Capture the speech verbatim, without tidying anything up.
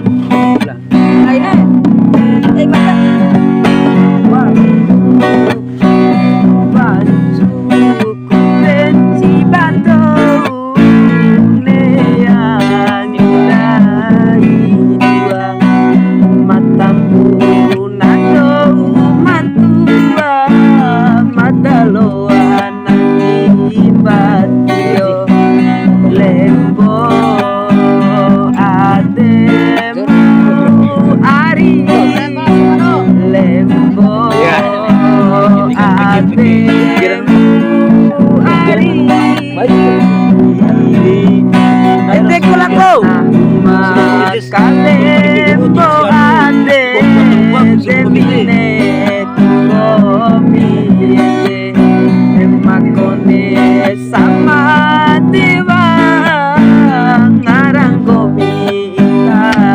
Lain, eh. Eh, masa? Wah. Bantu ku pensi bantu neang dari dua matamu nado mantua madaloan. Imbatio lembo ademu ari, lembo ademu